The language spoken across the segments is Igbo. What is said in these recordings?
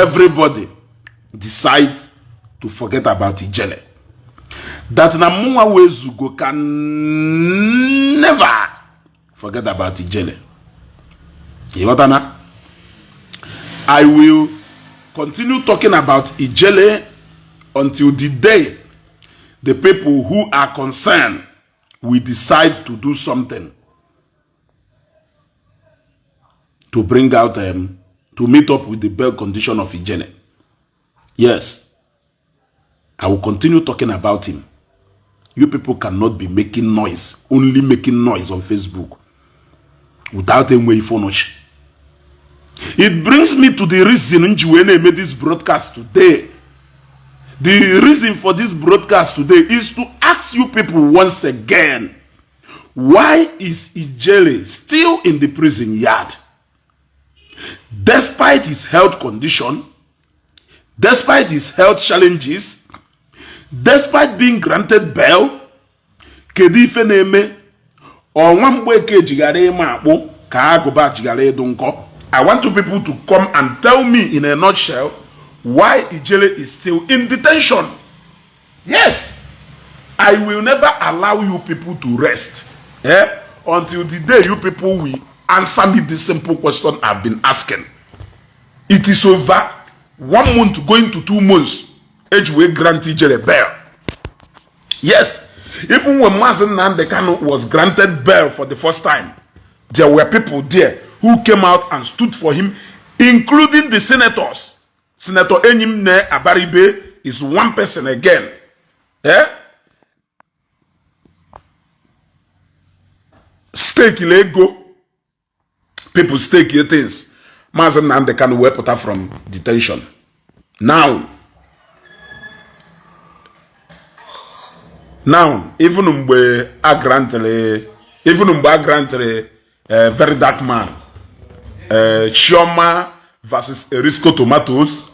Everybody decide to forget about Ijele, that na mụnwa Wezugo can never forget about Ijele. Ịghọtana? I will continue talking about Ijele until the day the people who are concerned will decide to do something to bring out to meet up with the bail condition of Ijele. Yes, I will continue talking about him. You people cannot be making noise, only making noise on Facebook without enwe ife ọnọchi. It brings me to the reason m ji wee na-eme this broadcast today. The reason for this broadcast today is to ask you people once again, why is Ijele still in the prison yard? Despite his health condition, despite his health challenges, despite being granted bail, kedu ife na-eme? Ọ nwa Mgbeke jighara ịma akpụ ka agụba jighara ịdụ nkọ? I want you people to come and tell me in a nutshell why Ijele is still in detention. Yes, I will never allow you people to rest, eh, until the day you people will answer me this simple question I've been asking. It is over one month going to 2 months eji wee grant Ijele bail. Yes, even when Mazi Nnamdi Kanu was granted bail for the first time, there were people there who came out and stood for him, including the senators. Senator Enyimne Abaribe is one person again. Eh? Stake ego. People stake your things. Mazi Nnamdi Kanu wee pụta from detention. Now, even mgbe a grantịrị Very Dark Man, Chioma versus Erisco Tomatoes,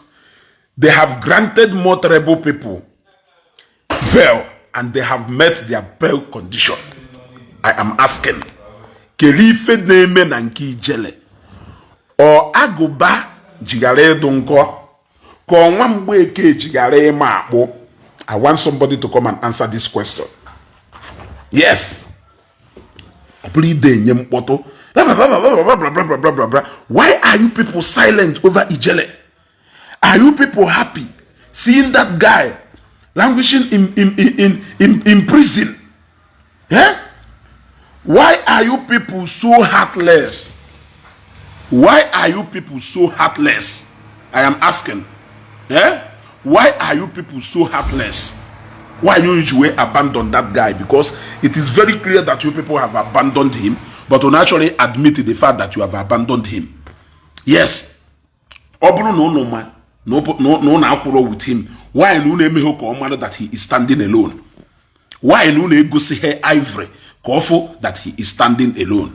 they have granted more terrible people bail and they have met their bail condition. I am asking, kedu ife na-eme na nke Ijele? Ọ agụba jighara ịdụ nkọ ka ọ nwa Mgbeke jighara ịma akpụ? I want somebody to come and answer this question. Yes, ọ bụrụ ide enye mkpọtụ. Why are you people silent over Ijele? Are you people happy seeing that guy languishing in prison? Eh? Why are you people so heartless? Why are you people so heartless? I am asking. Eh? Why are you people so heartless? Why you wee abandon that guy? Because it is very clear that you people have abandoned him, but to naturally admit the fact that you have abandoned him. Yes. Ọ bụrụ na ụnụ ma na ụnụ akwụrụ with him, why na unu emeghe ka ọ mara that he is standing alone? Why na unu egosighị ivory ka ọ fụ that he is standing alone?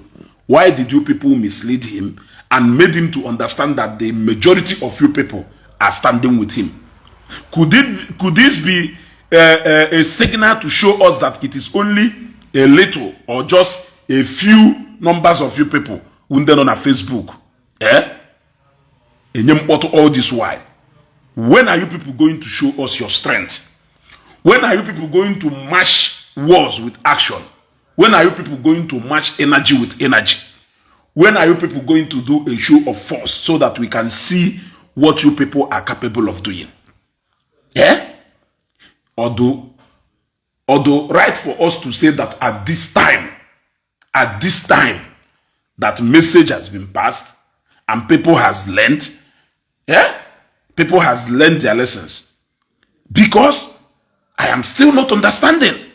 Why did you people mislead him and made him to understand that the majority of you people are standing with him? Could this be a signal to show us that it is only a little or just a few numbers of you people ndị nọ na Facebook, eh, enye mkpọtụ all this while? When are you people going to show us your strength? When are you people going to match words with action? When are you people going to match energy with energy? When are you people going to do a show of force so that we can see what you people are capable of doing? Eh? Although right for us to say that at this time, that message has been passed and people has learned, yeah? People has learned their lessons. Because I am still not understanding.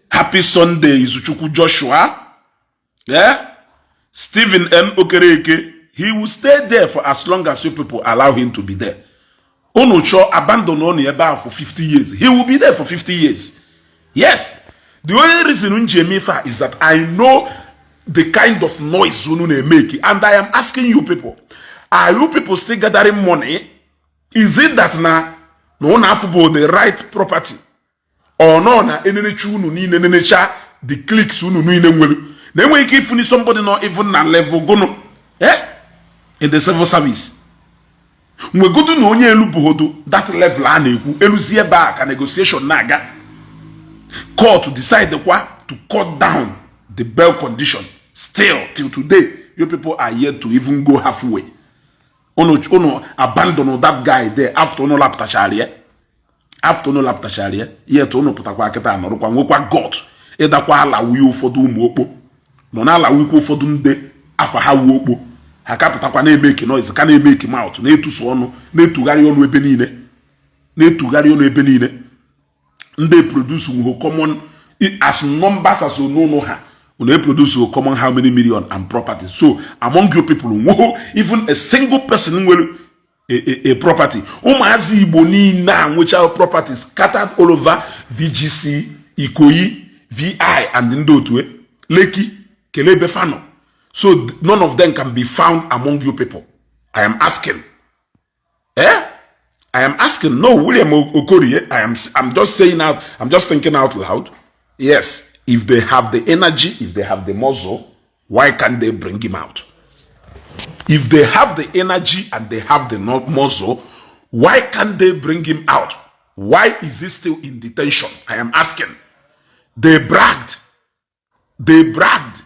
Happy Sunday, Izuchukwu Joshua. Yeah? Stephen M. Okereke, he will stay there for as long as you people allow him to be there. Unu chọọ abandon unu ebe ahụ for 50 years. He will be there for 50 years. Yes. The only reason m ji eme ife a is that I know the kind of noise unu na-emeke, and I am asking you people, are you people still gathering money? Is it that na unu afụbụ the right property? Or no na enenecha unu niile, nenecha the cliques unu niile nwere na enweghị ike ifuni somebody nọ even na level gụnụ, eh, in the civil service? Nwegodu na onye elu bụgodu that level a na-ekwu eluzie ebe a ka negotiation na-aga, court decide kwa to cut down the bail condition. Still till today, you people are yet to even go halfway. Unu abandon that guy there after unu lapụtachara ya, after unu lapụtachara ya. Yet unu pụtakwa kịta, nọrụkwa, nwekwa gut ịdakwa ala wuye. Ụfọdụ ụmụ okpo nọ na-ala wukwa, ụfọdụ ndị afa ha wuo okpo, ha ka pụtakwa na-emeke noise, ka na-emeke mouth, na-etusu ọnụ, na-etugharị ọnụ ebe niile, na-etugharị ọnụ ebe niile. Ndị produce nwe common as numbers as onunu ha, unu produce common how many million and property. So among you people, nweho even a single person nwere a property. Ụmụazị Igbo niile a nwecha properties scattered all over VGC, Ikoyi, VI and ndị otu Lekki, kelebe fano. So none of them can be found among you people. I am asking, eh? I am asking. No, William Okorie, I'm just saying out, I'm just thinking out loud. Yes, if they have the energy, if they have the muscle, why can't they bring him out? If they have the energy and they have the muscle, why can't they bring him out? Why is he still in detention? I am asking. They bragged, they bragged,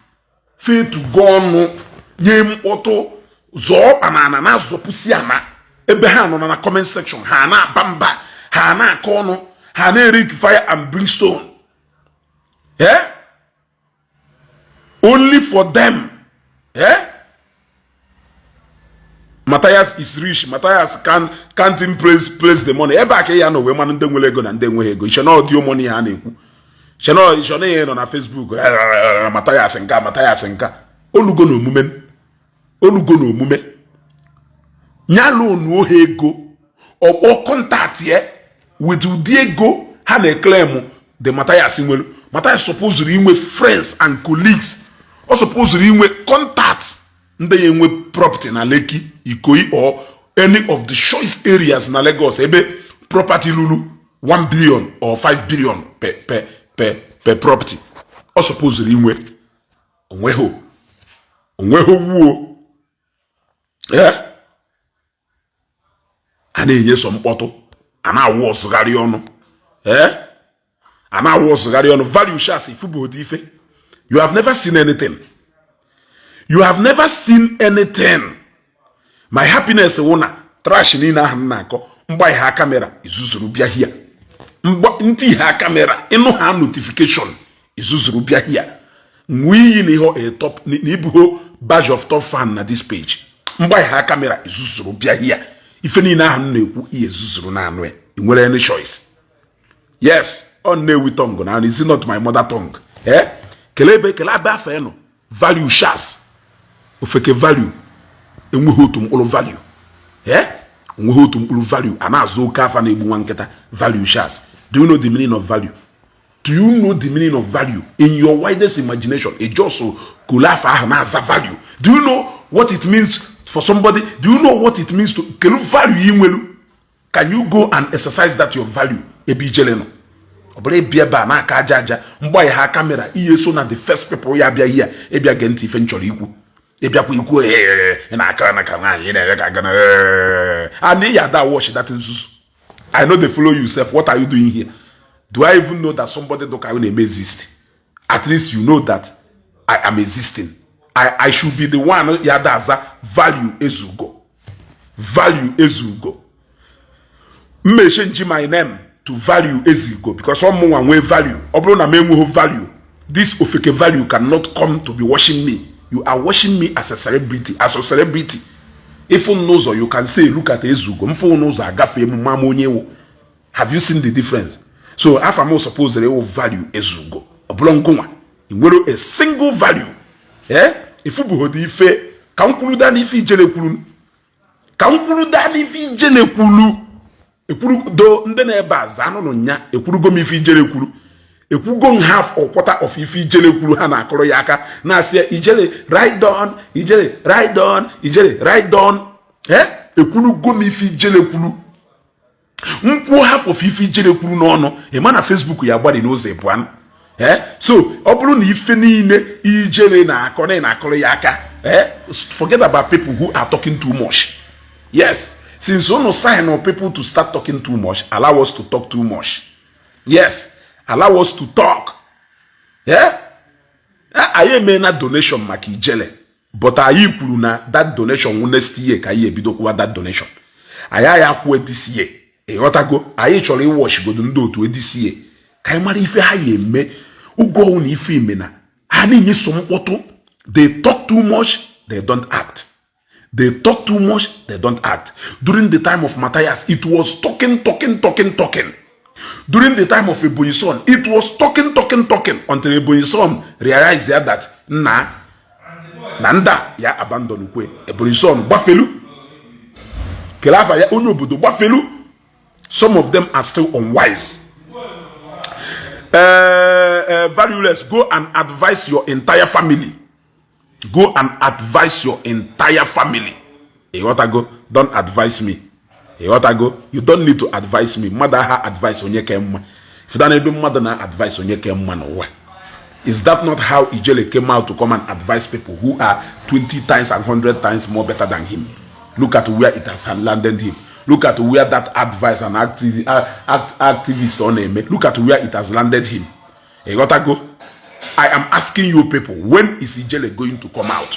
fetugo ọnụ, nye mkpọtụ, zọọ ọkpa na ana, na-azọpụsi ana ebe ha nọ na comment section. Ha na-aba mba, ha na-akọ ọnụ, ha na-eri fire and brimstone, eh? Only for them, eh? Matthias is rich. Matthias can't even place the money. Ebe a ka ya nọ wee manụ ndị nwere ego na ndị enweghị ego. Iche na ọdị money ha na-ekwu, iche na ihe nọ na Facebook, Matthias nka, Matthias nka. Olugo na omume, olugo na omume nya loan ohe ego, ọkpọ contact ya with ụdị ego ha na-eclaim the Matthias nwere. Matthias supposed inwe friends and colleagues, ọ supposed inwe contact ndị ya enwe property na Lekki, Ikoyi or any of the choice areas na Lagos, ebe property lulu 1 billion or 5 billion per property. Ọ supposed inwe. Onweghị, onweghị wuo. A na-enye sọ mkpọtụ, a na-awụ ọsụgharị ọnụ, ee, a na-awụ ọsụgharị ọnụ. Value shas ifubu ife. You have never seen anything, you have never seen anything. My happiness wụ na trash niile ahụ m na-akọ, mgba ha camera izuzuru bịa hia, ntị ha camera, ịnụ ha notification izuzuru bịa hia, nwee iyi na ihe top na ibuho badge of top fan na this page. Mgba ha camera izuzuru bịa hia, ife niile ahụ m na-ekwu, ihe ezuzuru na anụ ya. Ị nwere any choice? Yes, ọ Nnewi tongue na is not my mother tongue, eh? Kelee ebe, kelee ebe afọ nọ. Value shas ofeke, value enweghị otu mkpụrụ value, eh? Onweghị otu mkpụrụ value. A na-azụ oke afa na-egbu nwa nkịta. Value shas. Do you know the meaning of value? Do you know the meaning of value in your widest imagination? Ị just kule afa ahụ na-aza value. Do you know what it means for somebody? Do you know what it means to kelu value ị nwelu? Can you go and exercise that your value ebe ijele nọ? Ọ bụrụ ịbịa ebe a na-aka aja aja, mgbanye ha camera, ihe so na the first people ya bịa ihe ịbịa gee ntị ife m chọrọ ikwu. Ịbịakwa ikwu, ị na-akara na ka nwaanyị ị na-ere ka gana and ị ya ada watch that nzuzu. I know they follow you sef. What are you doing here? Do I even know that somebody do ka na-eme exist? At least you know that I am existing. I should be the one ya da aza value ezugo, value ezugo. M change my name to Value Ezugo because ọmụnwa nwee value. Ọ bụrụ na m enweghị value, this ofeke value cannot come to be watching me. You are watching me as a celebrity, as a celebrity. Ịfụ n'ụzọ, you can say, "Look at Ezugo." Mfụ n'ụzọ agafe m, ma m onye wụ. Have you seen the difference? So afa m suppose ịwụ Value Ezugo. Ọ bụrụ ngụnwa ị nwere a single value, eh? Ifubughodi ife ka m kwuru daa n'ife ijele kwuru, ka m kwuru daa n'ife ijele kwuru. Ekwurudo ndị na-ebe a zaa anụnụ nya. Ekwurugo m ife ijele kwuru, ekwugo m half or quarter of ife ijele kwuru. Ha na-akụrụ ya aka, na-asị ya, "Ijele ride on, Ijele ride on, Ijele ride on." Eh, ekwurugo m ife ijele kwuru. Nkwuo half of ife ijele kwuru n'ọnụ, ịma na Facebook ya gbari n'ụzọ ịbụan. Eh, so ọ bụrụ na ife niile ijele na-akọ na ị na-akụrụ ya aka, eh, forget about people who are talking too much. Yes, Since unu sign on people to start talking too much, allow us to talk too much. Yes, allow us to talk. Yeah, anyị emeela donation maka Ijele, but anyị kwuru na that donation wụ next year ka anyị ebidokwuwa that donation. Anyị akwuo this year, ịghọtago? Anyị chọrọ ịwọchigodo ndị otu this year ka anyị mara ife ha ya eme. Ugo na ife ime na ha na-enye so mkpọtụ. They talk too much, they don't act. They talk too much, they don't act. During the time of Matthias, it was talking, talking, talking, talking. During the time of Ebonyi Son, it was talking, talking, talking, until Ebonyi Son realized that nna na nda ya abandon kwe. Ebonyi Son gbafelu kele afa ya onye obodo gbafelu. Some of them are still unwise. Valueless, go and advise your entire family. Go and advise your entire family, ịghọtago? Don't advise me, ịghọtago? You don't need to advise me. Mmadụ aha advice onye ke mma fụta n'ebe mmadụ na advice onye ke mma n'ụwa. Is that not how Ijele came out to come and advise people who are 20 times and 100 times more better than him? Look at where it has landed him. Look at where that advice and activist ọ na-eme, look at where it has landed him. Ịghọtago? I am asking you people, when is Ijele going to come out?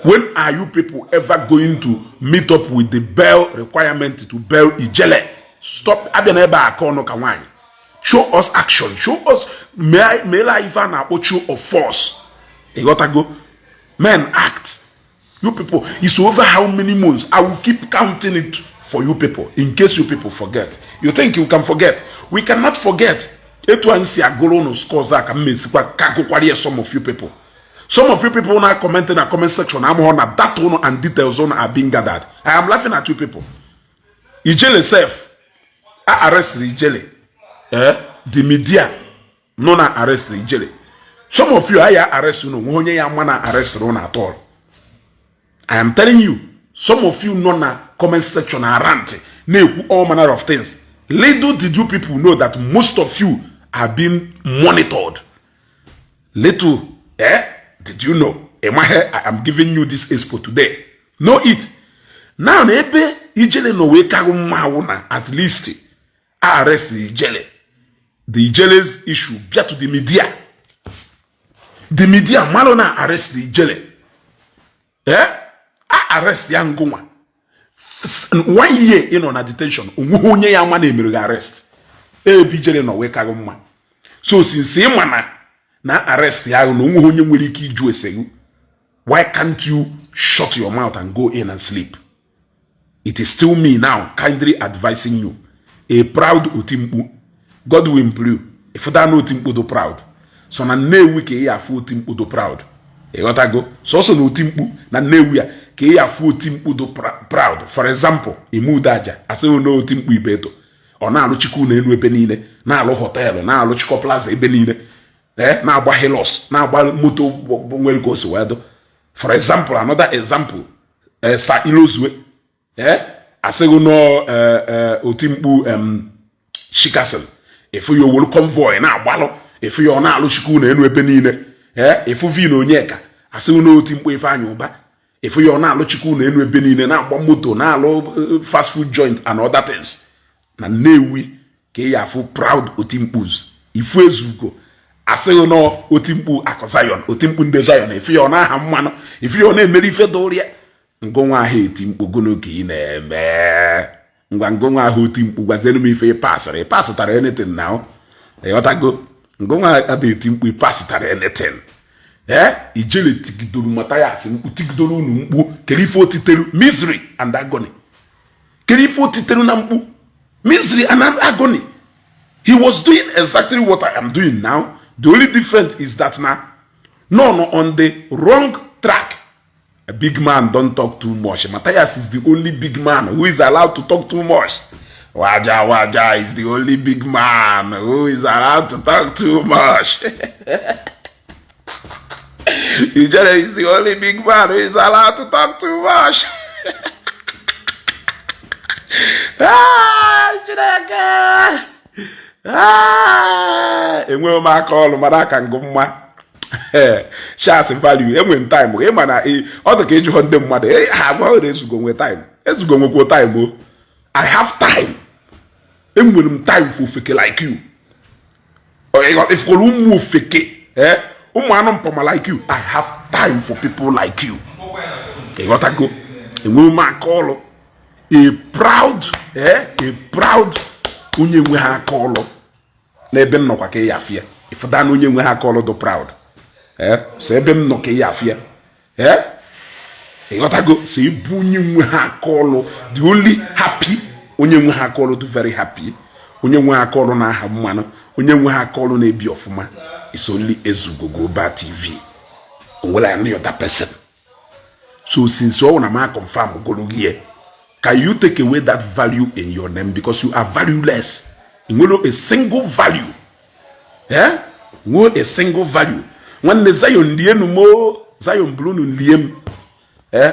When are you people ever going to meet up with the bail requirement to bail Ijele? Stop. Abịa n'ebe a aka ọnụ ka nwaanyị. Show us action. Show us. Meela anyị ife a na-akpọ show of force. Ịghọtago? Men, act. You people, it's over how many months? I will keep counting it for you people in case you people forget. You think you can forget? We cannot forget. Etu anyị si agụrụ unu scores a ka m mesikwa ka agụkwara ya. Some of you people, some of you people na comment na comment section amụghọ na data unu and details unu are being gathered. I am laughing at you people. Ijele sef, a arrest Ijele, eh, the media nọ na arrest Ijele. Some of you, aya arrest unu, nwe onye ya ama na arrest unu at all. I am telling you, some of you nọ na comment section arant na-ekwu all manner of things. Little did you people know that most of you are being monitored. Little, eh, did you know? Emahe, I am giving you this expo today. Know it. Now, na ebe Ijele nọ wee karụ mma awụ na at least a arrest Ijele. The Ijele's issue bịa to the media. The media malụ na arrest Ijele. Eh? A arrest ya ngụnwa. One year ị nọ na detention, onweghị onye ya ama na emere gị arrest. Ebe Ijele nọ wee karụ mma. So since ị ma na arrest ya ahụ na onweghị onye nwere ike iju ese gị, why can't you shut your mouth and go in and sleep? It is still me now kindly advising you. A proud otimkpu, Godwin Blue, ịfụta na otimkpu do proud. So na Nnewi ka ị afụ otimkpu do proud. Ịghọtago? Sọsọ na otimkpu na Nnewi a ka ị afụ otimkpu do proud. For example, ime Udeaja asịghị na otimkpu Ibeto ọ na-alụ chikwu na elu ebe niile, na-alụ hotel, na-alụ chikọ plaza ebe niile, na-agba Hilux, na-agba moto nwere ka o si wee dụ. For example, another example, Sir Ilozue, asịghị nọ otimkpu Shikasin, efu ya owolu convoy na-agbalụ, efu ya ọ na-alụ chikwu na elu ebe niile. Efu vi na Onyeka, asịghị na otimkpu Ifeanyị Ụba, efu ya ọ na-alụ chikwu na elu ebe niile, na-agba moto, na-alụ fast food joint and other things. Na Nnewi ka ị ya afụ proud otimkpus. Ifu Ezugo, asịghị nọ otimkpu akụ Zion, otimkpu ndị Zion, efu ya ọ na-aha mmanụ, efu ya ọ na-emere ife dụrụ ya. Ngụnwa ahụ eti mkpu, gụnụ ka ị na-eme? Ngwa, ngụnwa ahụ oti mkpu, gwazienụ m ife ị pasịrị. Ị pasịtara anything now? Ịghọtago? Ngụnwa ada eti mkpu, ị pasịtara anything? Ee, Ijele tigidoro Mathias mkpu, tigidoro unu mkpu. Kedu ife otiteru? Misery and agony. Kedu ife otiteru na mkpu? Misery and agony. He was doing exactly what I am doing now. The only difference is that now no on the wrong track. A big man don't talk too much. Matthias is the only big man who is allowed to talk too much. Waja Waja is the only big man who is allowed to talk too much. Ijele is the only big man who is allowed to talk too much. Ah, Chineke! Ah, enweghị m aka ọrụ mara aka ngụ mma. Shas value enwe time ịma na ọ dị ka ịjụọ ndị mmadụ ha agwa na ezugo nwe time. Ezugo nwekwa time o. I have time. Enwere m time for ofeke like you. Ifụkwara ụmụ ofeke, ụmụ anụ mpama like you. I have time for people like you. Ịghọtago? Enweghị m aka ọlụ. A proud onye nwe ha aka ọlụ n'ebe m nọkwa ka ị ya afịa. Ịfụda na onye nwe ha aka ọlụ dị proud, so ebe m nọ ka ị ya afịa. Ịghọtago? So ịbụ onye nwe ha aka ọlụ, the only happy onye nwe ha aka ọlụ dị very happy, onye nwe ha aka ọlụ na-aha mmanụ, onye nwe ha aka ọlụ na-ebi ọfụma is only Ezugo Global TV. Onwere any other person. So since ọ na ma confirm goro gị ya, can you take away that value in your name? Because you are valueless. Nwere a single value, nwere a single value. Nwanne, Zion lienu mo, Zion bụrụ unu lie m,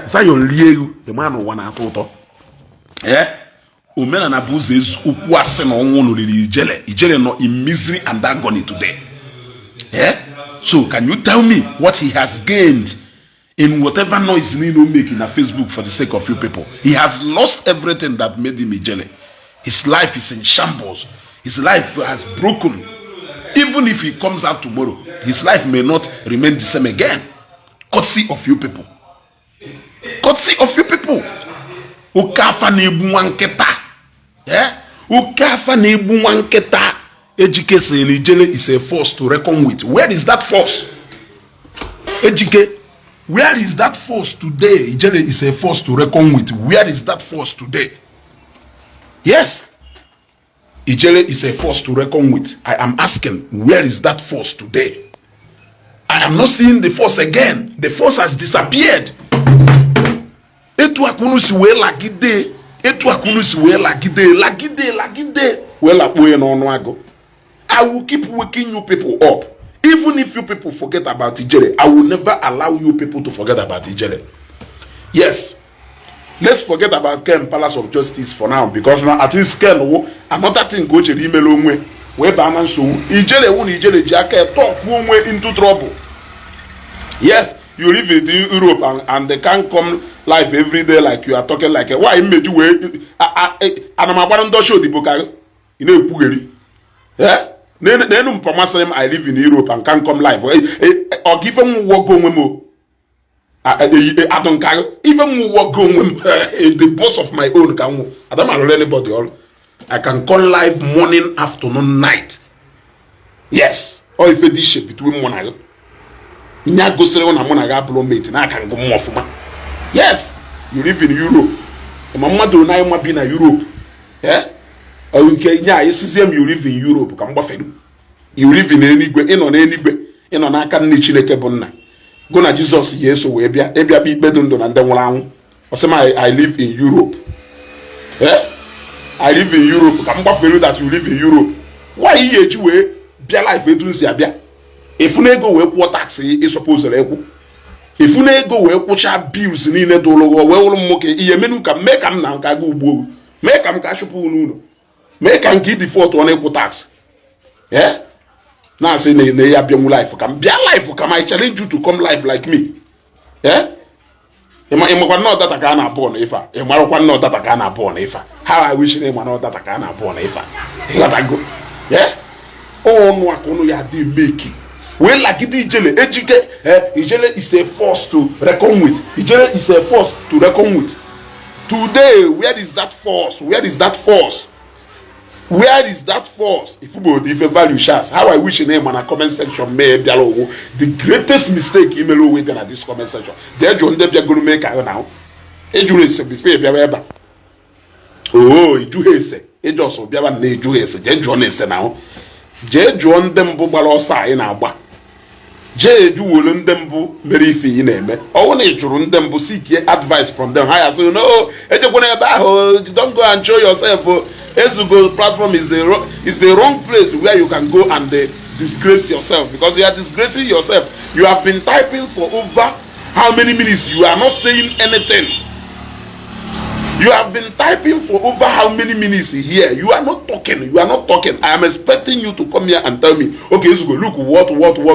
Zion lie egwu ịma na ụwa na-atọ ụtọ. Omenala bụ ụzọ okwu asị na ọnwụ nụriri Ijele. Ijele nọ in misery and agony today. So can you tell me what he has gained in whatever noise niile o make na Facebook for the sake of you people? He has lost everything that made him Ijele. His life is in shambles. His life has broken. Even if he comes out tomorrow, his life may not remain the same again, courtesy of you people, courtesy of you people. Oke afa na-egbu nwa nkịta, oke afa na-egbu nwa nkịta. Ejike sịrị na Ijele is a force to reckon with. Where is that force, Ejike? Where is that force today? Ijele is a force to reckon with. Where is that force today? Yes, Ijele is a force to reckon with. I am asking, where is that force today? I am not seeing the force again. The force has disappeared. Etu akunu si wee lagide, etu akunu si wee lagide, lagide, lagide, wee lakpuo ya n'ọnụ agụ. I will keep waking you people up. Even if you people forget about Ijele, I will never allow you people to forget about Ijele. Yes, let's forget about Ken Palace of Justice for now, because now at least Ken wo another thing ka o chere imere onwe wee baa na nsogbu. Ijele wu na Ijele ji aka talk onwe into trouble. Yes, you live in Europe and they can come live every day like you are talking like a why mmeji wee ana m agbara ndị ọcha odibo ka ị na-ekwugheri n'elu mpa masịrị m. I live in Europe and can come live. Ọ ga ife m wụọgo onwe m o adụ nka ife m wụọgo onwe m, the boss of my own ka m nwụ. Adam alụrụ anybody ọrụ. I can come live morning, afternoon, night. Yes, ọ ife dị iche between mụ na gị nya gosiri na mụ na gị abụrụ mate na aka ngụ m ọfụma. Yes, you live in Europe. Ma mmadụ na anyị ma bi na Europe, nke nye anyị sizie m you live in Europe ka m gbafere. You live in eluigwe, ịnọ n'eluigwe, ịnọ n'aka nne Chineke bụ nna gụ na Jizọs ya eso wee bịa ịbịa bịa ikpe dị ndụ na ndị nwụrụ anwụ. Ọsị m I live in Europe. I live in Europe ka m gbafere that you live in Europe. Why ihe eji wee bịa life etu m si abịa? Efu na ego wee kwụọ tax ịsọpụzụrụ ekwu, efu na ego wee kwụchaa bills niile dị ụlọ, wee wụrụ m nwoke ihe menu ka m mee ka m na nka aga ugbo, mee ka m ka chụpụ n'ụlọ, mee ka nke default ọ na-ekwu tax, na-asị na ya bịanwu life ka m bịa life ka m. I challenge you to come live like me. Ịmakwa nnọọ data ka a na-abụọ na ife a. Ịmarakwa nnọọ data ka a na-abụọ na ife a. How I wish na ịma nnọọ data ka a na-abụọ na ife a. Ịghọtago? Ọnụ aka ụnụ ya dị meki wee lagide Ijele. Ejike, Ijele is a force to reckon with. Ijele is a force to reckon with. Today, where is that force? Where is that force? Where is that force? Ifubo ife value shas. How I wish na ịma na comment section mee bịara owu the greatest mistake imere onwe bịa na this comment section. Dee jụọ ndị bịagoro mee ka ahụ na ejuru ese before bịawa ebe a. Oo, ijughị ese, ịjọsọ bịawa na ejughị ese. Jee jụọ na ese na ahụ, jee jụọ ndị mbụ gbara ọsọ anyị na-agba, jee ejuwolu ndị mbụ mere ife ị na-eme. Ọwụ na ị jụrụ ndị mbụ, seek advice from them, ha ya sị no, ejekwana ebe ahụ, don't go and show yourself. Ezugo platform is the wrong place where you can go and disgrace yourself, because you are disgracing yourself. You have been typing for over how many minutes? You are not saying anything. You have been typing for over how many minutes here? You are not talking. You are not talking. I am expecting you to come here and tell me, "Okay, Ezugo, look what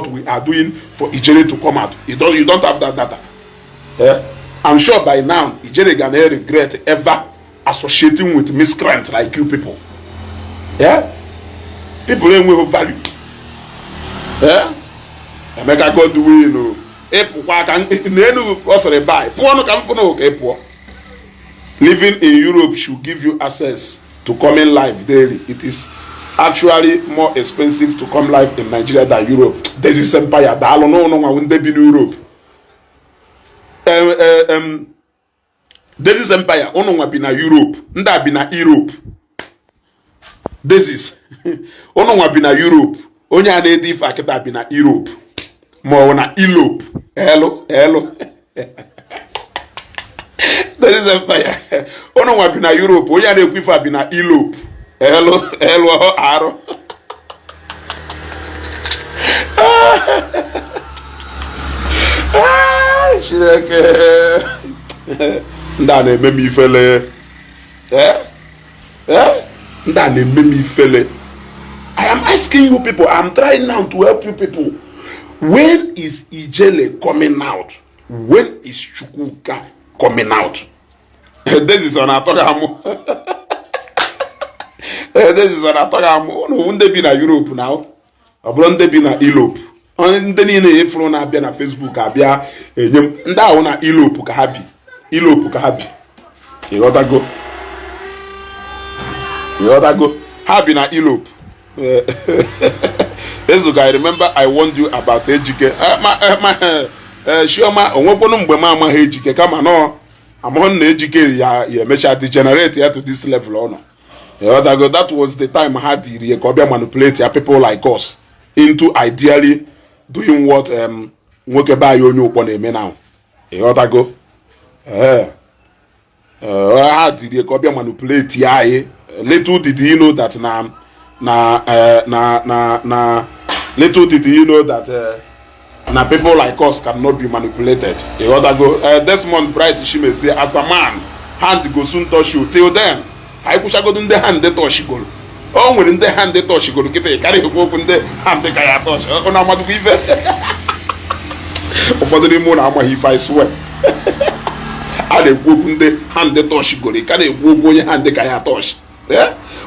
we are doing for Ijele to come out." You don't have that data. Yeah? I'm sure by now Ijele ga na regret ever associating with miscreants like you people. Yeah? People enweghị value. Yeah? Emeka Godwin o, ịpụkwa aka n'elu ọ sịrị bye, pụọ nụ ka m fụnụ ka ị pụọ. Living in Europe should give you access to coming live daily. It is actually more expensive to come live in Nigeria than Europe. This is empire. Daalụ n'ụlọ nwa ndị bi n'Europe. This is empire. Ụnụ nwa bi na Europe. Ndị a bi na Europe. This is ụnụ nwa bi na Europe. Onye a na-ede ife akịta bi na Europe. Ma ọ bụ na Europe. Elu elu. This is empire. Ụnụ nwa bi na Europe. Onye a na-ekwu ife a bi na Europe. Elu elu arụ. Chineke, ndị a na-eme m ifele. Ndị a na-eme m ifele. I am asking you people, I'm trying now to help you people. When is Ijele coming out? When is Chukwuka coming out? This is on atọ amụ. This is on atọ amụ. Ụnụ ndị bi na Europe na ọ bụrụ ndị bi na Europe, ndị niile efuru na-abịa na Facebook abịa enye m ndị ahụ na Europe ka ha bi. Europe ka ha bi. Ịghọtago? Ịghọtago? Ha bi na Europe. Ezuga, I remember I warned you about Ejike. Ma Chioma, onwekwanu mgbe m amaghị Ejike, kama nọ amaghị na Ejike ya ya emecha degenerate ya to this level ọ nọ. Ịghọtago? That was the time ha dịrị ka ọ bịa manipulate ya people like us into ideally doing what nwoke be anyị onye ụkpọ na-eme now. Ịghọtago? Ee, ha dịrị ka ọ bịa manipulate ya anyị. Little did he know that na na na na na little did he know that na people like us cannot be manipulated. Ịghọtago? Desmond Bright Chimezie, as a man, hand go soon touch you. Till then, ka anyị kwụchagodo ndị hand touchigoro. O nwere ndị hand touchigoro kịta, karịa ekwu okwu ndị hand ka ya touch. Ọ na-amadụkwa ife ụfọdụ n'ime ụlọ amaghị ife. I swear, a na-ekwu okwu ndị hand touchigoro, ka na-ekwu okwu onye hand ka ya touch.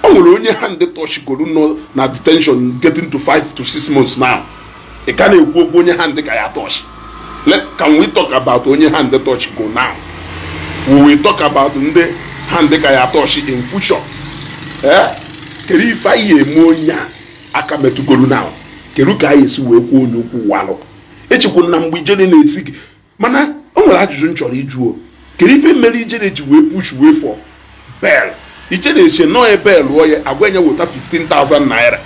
O nwere onye hand touchigoro nọ na detention getting to 5 to 6 months now. Ị ka na-ekwu okwu onye hand ka ya touch. Can we talk about onye hand touch go now? We will talk about ndị hand ka ya touch in future. Kedu ife anyị eme onye a aka metụgoro now? Kedu ka anyị esi wee kwuo onye okwu walụ echekwa na mgbe Ijele na-esi gị? Mana o nwere ajụjụ m chọrọ ịjụ o. Kedu ife mere Ijele ji wee push wee for bail? Ijele eche nọọ ebe lụọ ya, agwa enye weta 15,000 naira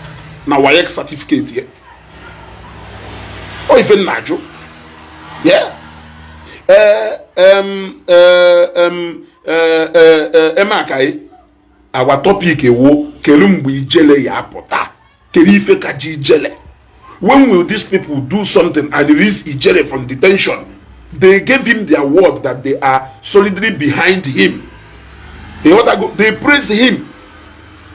na WAEC certificate ya. Ọ ife m na-ajụ. Yeah. Emakaị, our topic ewo kelu mgbe Ijele ya apụta. Kedu ife ka ji Ijele? When will these people do something and release Ijele from detention? They gave him their word that they are solidly behind him. Ịghọtago? They praised him.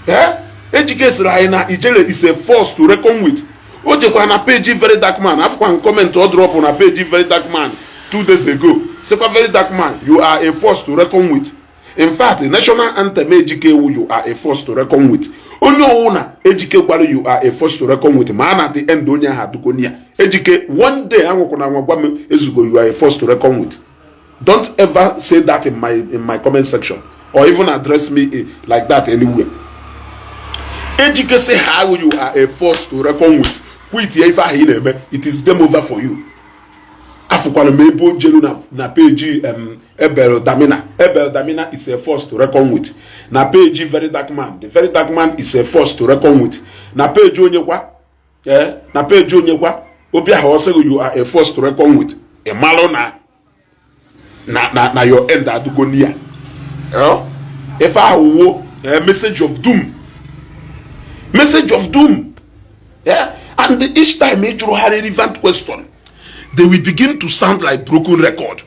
Eh? Ejike sịrị anyị na Ijele is a force to reckon with. O jekwa na page Very Dark Man, afụkwa comment ọ drop na page Very Dark Man 2 days ago, sịkwa Very Dark Man, "You are a force to reckon with." In fact, national anthem Ejike wu "You are a force to reckon with." Onye ọwụ na Ejike gwara "You are a force to reckon with," ma a na the end onye ahụ adụgoni ya. Ejike, one day anwụkwana anwa gwa m, "Ezugo, you are a force to reckon with." Don't ever say that in my comment section or even address me like that anywhere. Ejike say how "You are a force to reckon with," quit ya ife ahụ ị na-eme. It is game over for you. Afụkwara m ebe o jeru na page Ebel Damina. Ebel Damina is a force to reckon with. Na page Very Dark Man, the Very Dark Man is a force to reckon with. Na page onye kwa, ee, na page onye kwa obi ahụ ọ sịghị "You are a force to reckon with," ị malụ na your end adụgo near. Ife ahụ wo message of doom, message of doom. Yeah? And each time ị jụrụ ha relevant question, they will begin to sound like broken record.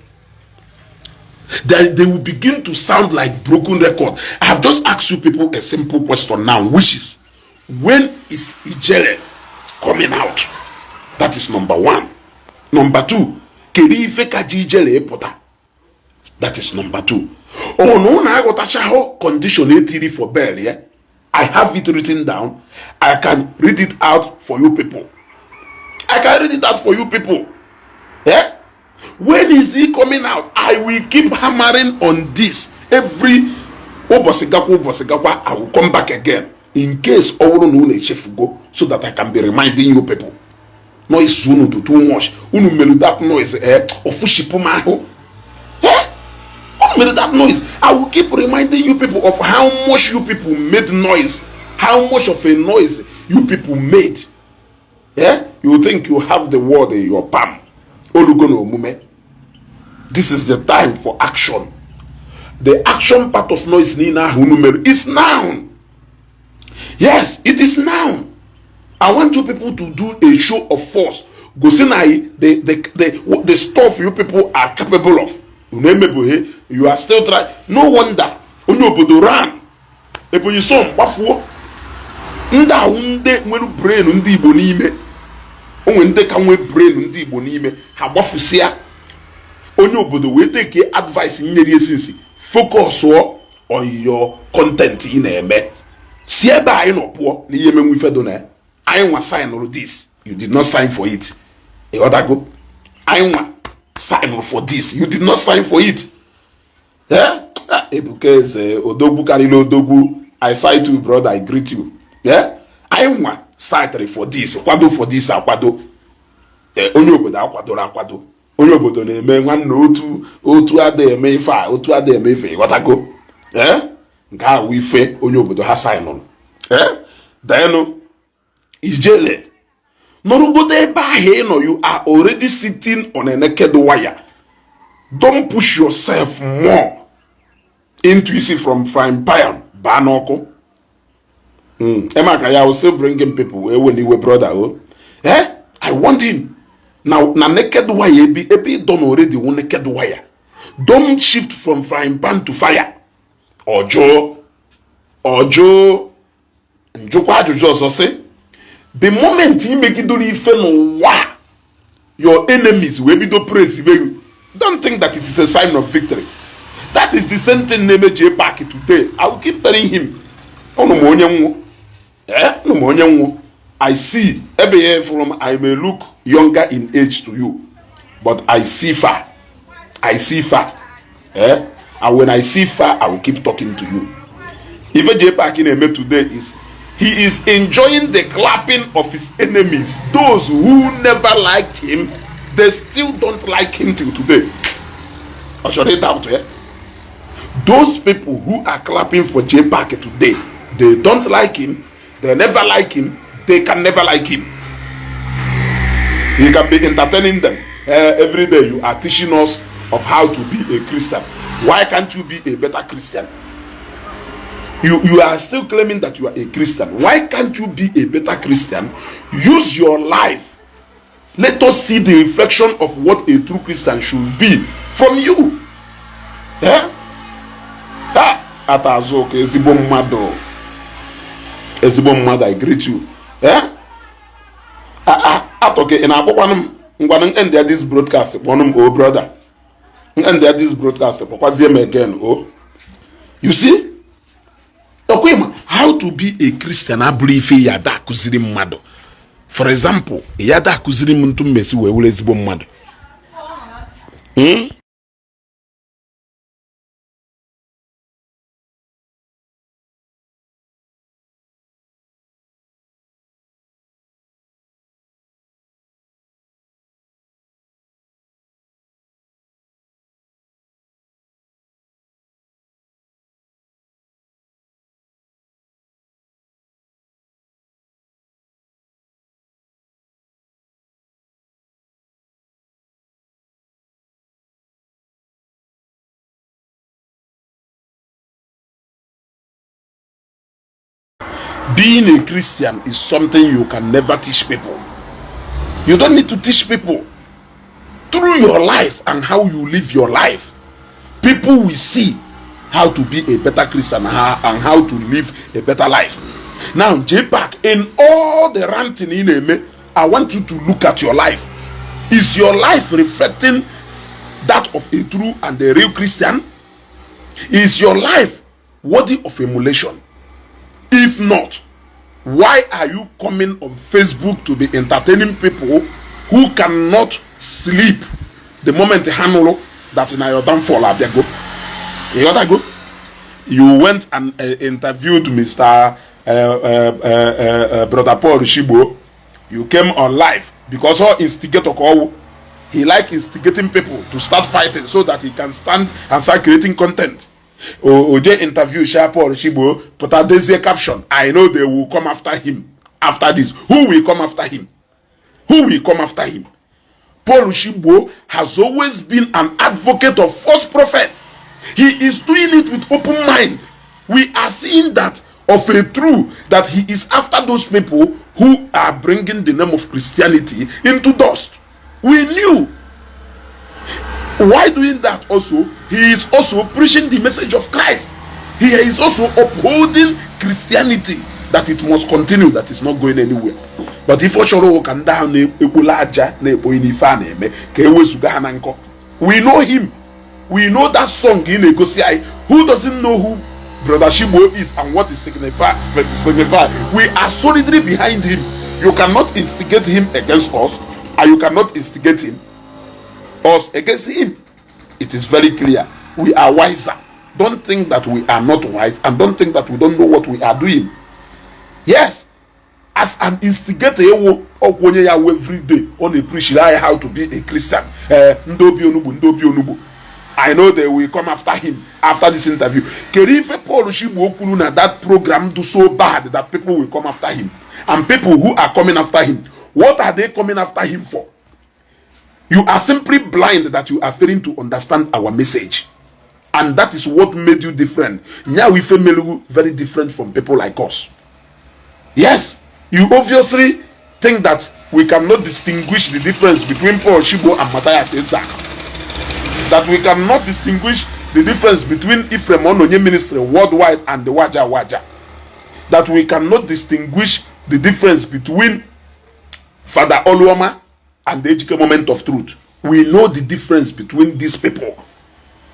They will begin to sound like broken record. I have just asked you people a simple question now, which is, when is Ijele coming out? That is number one. Number two, kedu ife ka ji Ijele ịpụta? That is number two. Ọ na ụnụ aghọtachahụ condition etiri for bail ya. I have it written down. I can read it out for you people. I can read it out for you people. Yeah? When is he coming out? I will keep hammering on this every ụbọchị gakwa, ụbọchị gakwa. I will come back again in case ọ bụrụ na unu echefugo, so that I can be reminding you people. Noise unu do too much. Unu mere that noise, eh, ofushipụ m ahụ, eh? Unu mere that noise. I will keep reminding you people of how much you people made noise, how much of a noise you people made. Yeah? You think you have the world in your palm. Olugo na omume. This is the time for action. The action part of noise niile ahụ unu mere is now. Yes, it is now. I want you people to do a show of force, gosi na anyị the stuff you people are capable of. Unu emebughe. You are still trying. No wonder onye obodo ran Ebonyi son gbafuo. Ndị ahụ, ndị nwere brain ndị Igbo n'ime onwe, ndị ka nwee brain ndị Igbo n'ime ha gbafusịa. Onye obodo wee take advice nyere esinsi, focus on your content ị na-eme. Si ebe anyị nọ pụọ na ihe emenwe ife do na ya. Anyị nwa signụrụ this, you did not sign for it. Ịghọtago? Anyị nwa signụrụ for this, you did not sign for it. Yeah? Ah, Ebuka Eze, odogwu karịrị odogwu, I cite you, brother. I greet you. Yeah? Anyị nwa signed for this, kwado for this, akwado. Onye obodo akwadoro akwado. Onye obodo na-eme nwanne otu otu adịghị eme ife a, otu adịghị eme ife. Ịghọtago? Ee, nke ahụ ife onye obodo ha signụrụ. Ee, denụ ijele nọrụgodo ebe ahụ ị nọ. You are already sitting on a naked wire. Don't push yourself more into isi from frying pan baa n'ọkụ. Emaka ya will still bringing people ewe n'iwe, brother o. Eh, I want him na na naked wire. Ebe ebe ị done already wụ naked wire. Don't shift from frying pan to fire. Ọjọọ ọjọọ njụkwa ajụjụ ọzọ sị, the moment ị megidoro ife n'ụwa, your enemies wee bido praise you, don't think that it is a sign of victory. That is the same thing na-eme J Park today. I will keep telling him, ụnụ ma onye nwụ, eh, ụnụ ma onye nwụ. I see ebe ya from. I may look younger in age to you, but I see far. I see far, eh, and when I see far, I will keep talking to you. Ife J Park na-eme today is he is enjoying the clapping of his enemies, those who never liked him. They still don't like him till today. Ọ chọrọ ịta ụtụ ya. Those people who are clapping for J Park today, they don't like him. They never like him. They can never like him. He can be entertaining them. Every day you are teaching us of how to be a Christian. Why can't you be a better Christian? You are still claiming that you are a Christian. Why can't you be a better Christian? Use your life. Let us see the reflection of what a true Christian should be from you. Eh? Ah, ata azụ ka ezigbo mmadụ, ezigbo mmadụ, I greet you. Eh? Ah, ah, atọke ị na-akpọkwanụ m. Ngwanụ, end ya this broadcast, kpọnụ m o. Brother, end ya this broadcast, kpọkwazie m again o. You see, ọkwa ịma how to be a Christian abụrụ ife ya ada akụziri mmadụ. For example, ya ada akụziri m ntụ mmesi wee were ezigbo mmadụ. Being a Christian is something you can never teach people. You don't need to teach people. Through your life and how you live your life, people will see how to be a better Christian and how to live a better life. Now, JPAC, in all the ranting in, I want you to look at your life. Is your life reflecting That of a true and a real Christian? Is your life worthy of emulation? If not, why are you coming on Facebook to be entertaining people who cannot sleep the moment ha nụrụ that na your downfall abịago? Ịghọtago? You went and interviewed Mr. Brother Paul Shigbo. You came on live because all instigator ka ọwụ. He like instigating people to start fighting so that he can stand and start creating content. Oje interview Sha Paul Shigbo, pụta dezie caption, "I know they will come after him after this." Who will come after him? Who will come after him? Paul Shigbo has always been an advocate of false prophet. He is doing it with open mind. We are seeing that of a true that he is after those people who are bringing the name of Christianity into dust. We knew. Why doing that also, he is also preaching the message of Christ. He is also upholding Christianity, that it must continue, that is not going anywhere. But if ọ chọrọ ka ndị ahụ na-ekpola aja na-ekpo n'ife a na-eme ka e wezụga ha na nkọ. We know him. We know that song ị na-egosi anyị. Who doesn't know who Brother Shigbo is and what it signify? We are solidly behind him. You cannot instigate him against us, and you cannot instigate him us against him. It is very clear. We are wiser. Don't think that we are not wise, and don't think that we don't know what we are doing. Yes, as an instigator, ewo ọkwa onye ya every day ọ na-preach anyị how to be a Christian. Eh, ndị obi onugbu, ndị obi onugbu. I know they will come after him after this interview. Kedu ife Paul Shigbo kwuru na that program do so bad that people will come after him? And people who are coming after him, what are they coming after him for? You are simply blind that you are failing to understand our message. And that is what made you different. Now we feel very different from people like us. Yes, you obviously think that we cannot distinguish the difference between Paul Shibo and Matthias Isaac. That we cannot distinguish the difference between Ephraim Ononye Ministry worldwide and the Waja Waja. That we cannot distinguish the difference between Father Oluoma and the Ejike Moment of Truth. We know the difference between these people.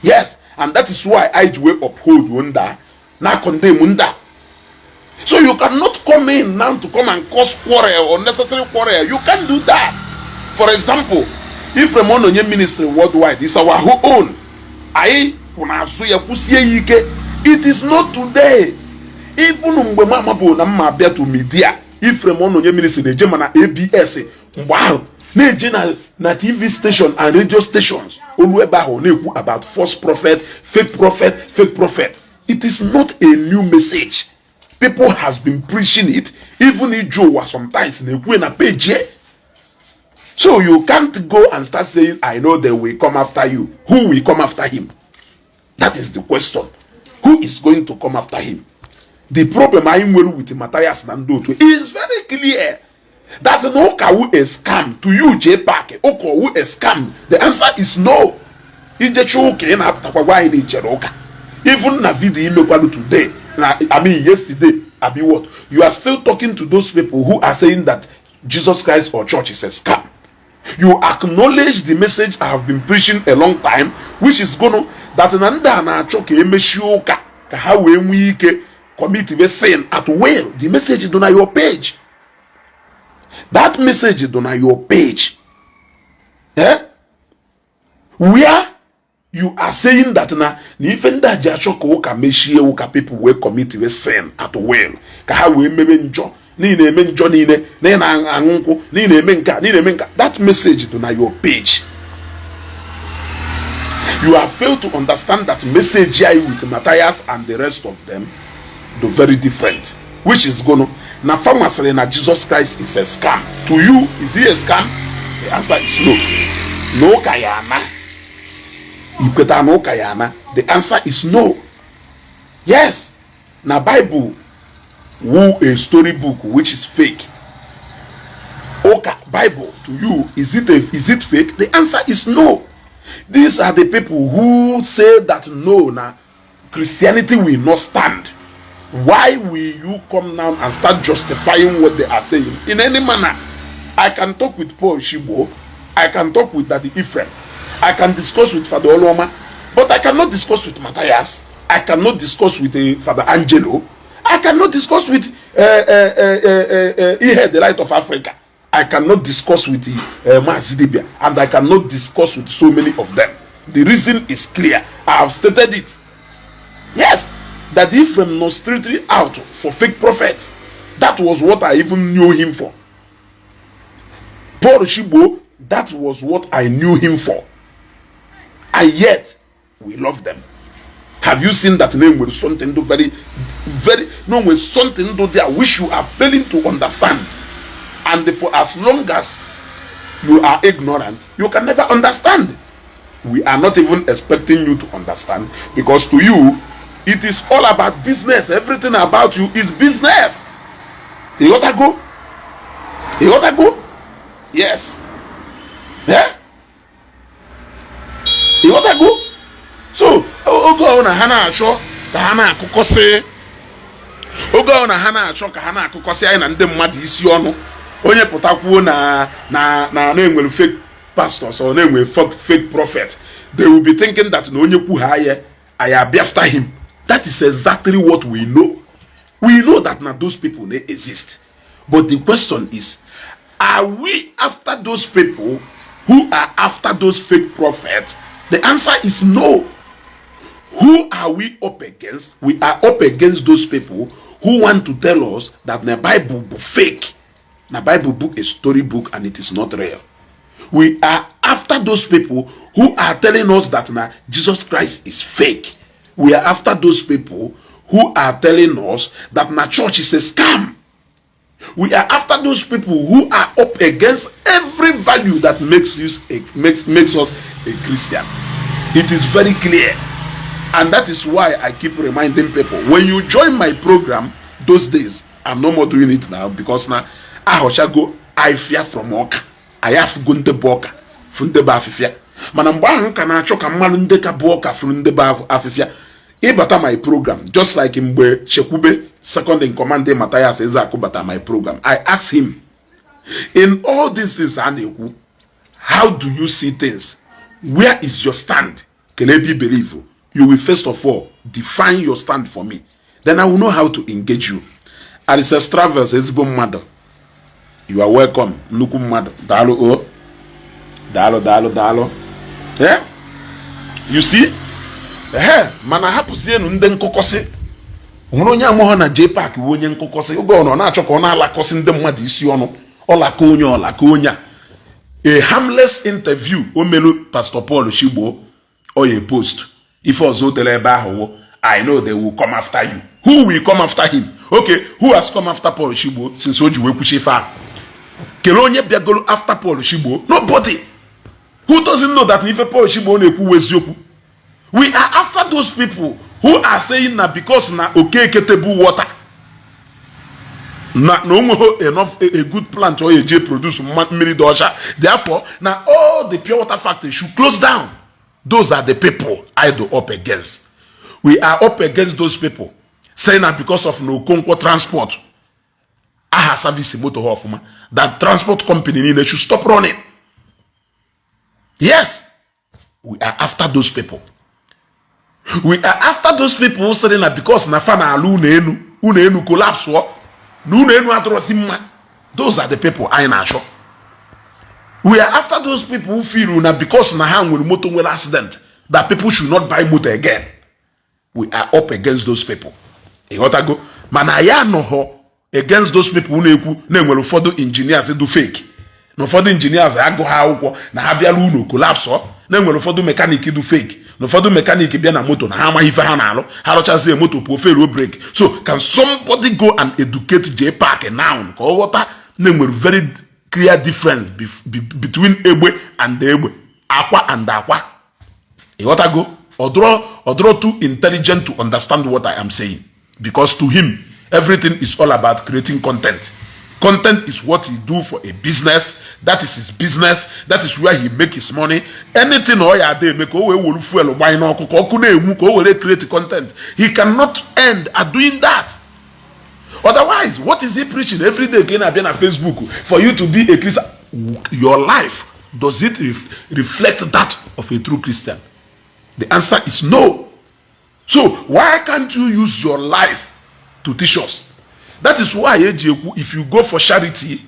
Yes, and that is why I will uphold Wunda, not condemn Wunda. So you cannot come in now to come and cause quarrel, unnecessary quarrel. You can't do that. For example, Ephraim Ononye Ministry worldwide is our own. Anyị kwụ na-asụ ya kwụsie ya ike. It is not today. Even mgbe mama bụ na mma abịa to media, Ephraim Ononye Ministry na-eje mana ABS mgbe ahụ na-eje na TV station and radio stations olu ebe ahụ na-ekwu about false prophet, fake prophet, fake prophet. It is not a new message. People has been preaching it. Even iju ụwa sometimes na-ekwu na page. So you can't go and start saying, "I know they will come after you." Who will come after him? That is the question. Who is going to come after him? The problem anyị nwere with Matthias na ndị otu is very clear, that na ụka wu a scam to you. JPAC, ụka wu a scam? The answer is no. Ijecha ụka ị na-apụtakwa gwa anyị na ichere ụka. Even na video imekwalu today na, I mean yesterday, abi what, you are still talking to those people who are saying that Jesus Christ or church is a scam. You acknowledge the message I have been preaching a long time, which is gonna that na ndị a na-achọ ka emechie ụka ka ha wee nwee ike commit the sin at will. The message dị na your page. That message dị na your page, eh? Where you are saying that na ife ndị a ji achọ ka ụka mechie ụka, people wee commit the sin at will, ka ha wee mebe njọ n'ihi na-eme njọ niile na ị na-aṅụ nkwụ n'ihi na-eme nka n'ihi na-eme nka. That message dị na your page. You have failed to understand that message here with Matthias and the rest of them do very different, which is gonna na fama sịrị na Jesus Christ is a scam. To you, is he a scam? The answer is no. Na ụka ya ana ikweta na ụka ya ana? The answer is no. Yes, na Bible wu a storybook which is fake. Ụka Bible, to you, is it fake? The answer is no. These are the people who say that no, na Christianity will not stand. Why will you come now and start justifying what they are saying in any manner? I can talk with Paul Shibo. I can talk with Daddy Ephraim. I can discuss with Father Oluoma, but I cannot discuss with Matthias. I cannot discuss with Father Angelo. I cannot discuss with Ihe, the Light of Africa. I cannot discuss with Mazi Dibia, and I cannot discuss with so many of them. The reason is clear. I have stated it. Yes, that Ephraim not strictly out for fake prophets. That was what I even knew him for. Paul Shibo, that was what I knew him for. And yet, we love them. Have you seen that name with something to very, very, no, with something to there which you are failing to understand? And for as long as you are ignorant, you can never understand. We are not even expecting you to understand because to you, it is all about business. Everything about you is business. You gotta go. You gotta go. Yes. Yeah. You gotta go. So, oge ọ na ha na-achọ ka ha na-akụkọsị, oge ọ na ha na-achọ ka ha na-akụkọsị anyị na ndị mmadụ isi ọnụ, onye pụtakwuo na na-enwere fake pastors or na-enwere fake prophet, they will be thinking that na onye kwu ha ya anyị abịa after him. That is exactly what we know. We know that na those people, they exist, but the question is, are we after those people who are after those fake prophets? The answer is no. Who are we up against? We are up against those people who want to tell us that the Bible book fake. The Bible book is story book and it is not real. We are after those people who are telling us that now Jesus Christ is fake. We are after those people who are telling us that na church is a scam. We are after those people who are up against every value that makes us a Christian. It is very clear. And that is why I keep reminding people, when you join my program those days, I'm no more doing it now because now ahọchago afịfịa from ọka. Anyị afụgo ndị bụ ọka fụ ndị bụ afịfịa, mana mgbe ahụ m ka na-achọ ka mmadụ ndị ka bụ ọka fụrụ ndị bụ afịfịa ịbata my program, just like mgbe Chekwube, second in command Matthias Ezeaku, bata my program, I asked him, in all these things a na-ekwu, how do you see things? Where is your stand? Kelee ebe I believe? You will first of all define your stand for me, then I will know how to engage you. Arise Travels, ezigbo mmadụ, you are welcome. Nnukwu mmadụ, daalụ o, daalụ, daalụ, daalụ. Eh? You see, ehe, mana hapụzienu ndị nkụkọsị. Nwere onye amụghọ na JPAC bụ onye nkụkọsị. Oge ọ nọ na-achọ ka ọ na-alakọsị ndị mmadụ isi ọnụ, ọlaka onye, ọlaka onye a, a harmless interview o melu Pastor Paul Chigbo, oye post ife ọzọ o tere ebe ahụ wụ, "I know they will come after you." Who will come after him? Okay, who has come after Paul Chigbo since o ji wee kwuchi ife ahụ? Kelee onye bịagoro after Paul Chigbo? Nobody. Who doesn't know that ife Paul Chigbo na-ekwu eziokwu? We are after those people who are saying na because na Okeke table water na o nweghị enough a good plant ọ eji produce mmiri dị ọcha, therefore na all the pure water factories should close down. Those are the people I do up against. We are up against those people saying na because of na Okonkwo Transport aha service moto ha ọfụma, that transport company niile should stop running. Yes, we are after those people. We are after those people sịrị na because na fa na-alụ ụlọ enu, ụlọ enu collapse ọ na ụlọ enu adịrọzi mma. Those are the people anyị na-achọ. We are after those people who feel na because na ha nwere moto nwere accident, that people should not buy motor again. We are up against those people, ịghọtago? Mana ya anọghọ against those people na-ekwu na-enwere ụfọdụ engineers do fake, na ụfọdụ engineers agụ ha akwụkwọ na ha bịara ụlọ collapse ọ, na-enwere ụfọdụ mechanic do fake, na ụfọdụ mechanic bịa na moto na ha amaghị ife ha na-alụ, ha rụchazie moto pụọ feruo brake. So can somebody go and educate JPAC now ka ọ ghọta na enwere very clear difference between egbe and egbe, akwa and akwa? Ịghọtago? Ọdụrọ too intelligent to understand what I am saying, because to him everything is all about creating content. Content is what he do for a business. That is his business. That is where he make his money. Anything ọ ya ada eme ka o wee were fuel gbanye n'ọkụ ka ọkụ na-enwu ka o were create content, he cannot end at doing that. Otherwise, what is he preaching every day ka ị na-abịa na Facebook for you to be a Christian? Your life Does it reflect that of a true Christian? The answer is no. So why can't you use your life to teach us? That is why eji ekwu, if you go for charity,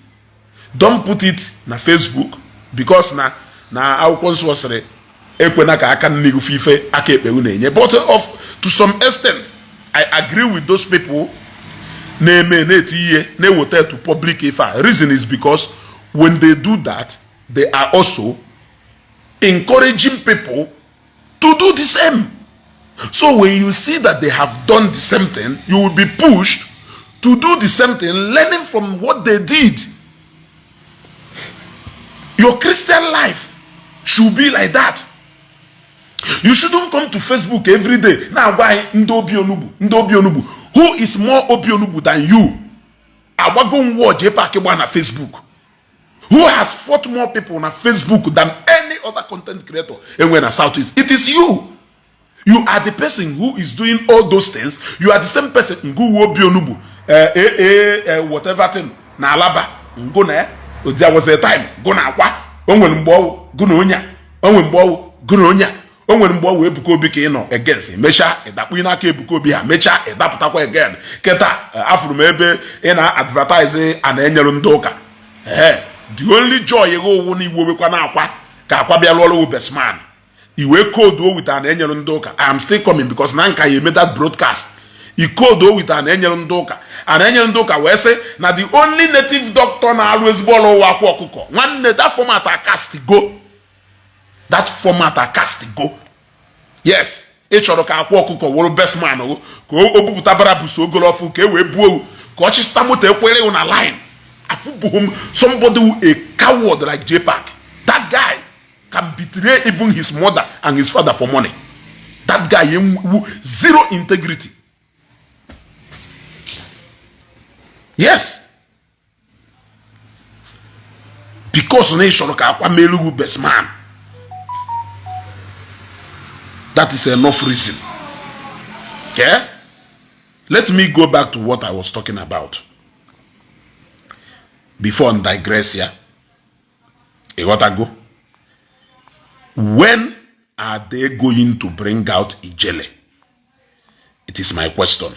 don't put it na Facebook, because na akwụkwọ nsọ sịrị ekwena ka aka nne gị ife aka ekpe na-enye. But of to some extent, I agree with those people na-eme na-eti ihe na-eweta to public ife a. Reason is because when they do that, they are also encouraging people to do the same. So when you see that they have done the same thing, you will be pushed to do the same thing, learning from what they did. Your Christian life should be like that. You shouldn't come to Facebook every day na-agwa anyị ndị obi onugbu, ndị obi onugbu. Who is more obi onugbu than you? Agbago nwụọ JPAC gba na Facebook. Who has fought more people na Facebook than any other content creator enwe na Southeast? It is you. You are the person who is doing all those things. You are the same person ngụ obi onugbu, whatever thing na Alaba ngụ na there was a time gụ na akwa o nwere mgbe ọwụ gụ na onye a, o nwere mgbe ọwụ gụ na onye a, o nwere mgbe ọwụ Ebuka Obi ka ị nọ against, mechaa ịdakpu n'aka Ebuka Obi ha, mechaa ịdapụtakwa again. Kịta afụrụ m ebe ị na-advertise a na-enyere ndị ụka. Ee, the only joy gị ụwụ na iwewekwa na akwa ka akwa bịa lụọrụ wụ best man iwee kooduo with a na-enyere ndị ụka. I am still coming, because na nka ya eme that broadcast ikooduo with a na-enyere ndị ụka, a na-enyere ndị ụka, wee sị na the only native doctor na-alụ ezigbo ọrụ ụwa akwa ọkụkọ. Nwanne, that format a cast go, that format a cast go. Yes, ị chọrọ ka akwa ọkụkọ wụrụ best man o ka o bupụta bara buso ogolo ọfụ ka e wee buo owu ka ọ chịsịta moto ekwere na line. Afụbụghị m somebody who a coward like JPAC. That guy can betray even his mother and his father for money. That guy wu zero integrity. Yes, because na ị chọrọ ka akwa melugu best man, that is enough reason. Yeah? Let me go back to what I was talking about before I digress here. Ịghọtago? When are they going to bring out Ijele? It is my question.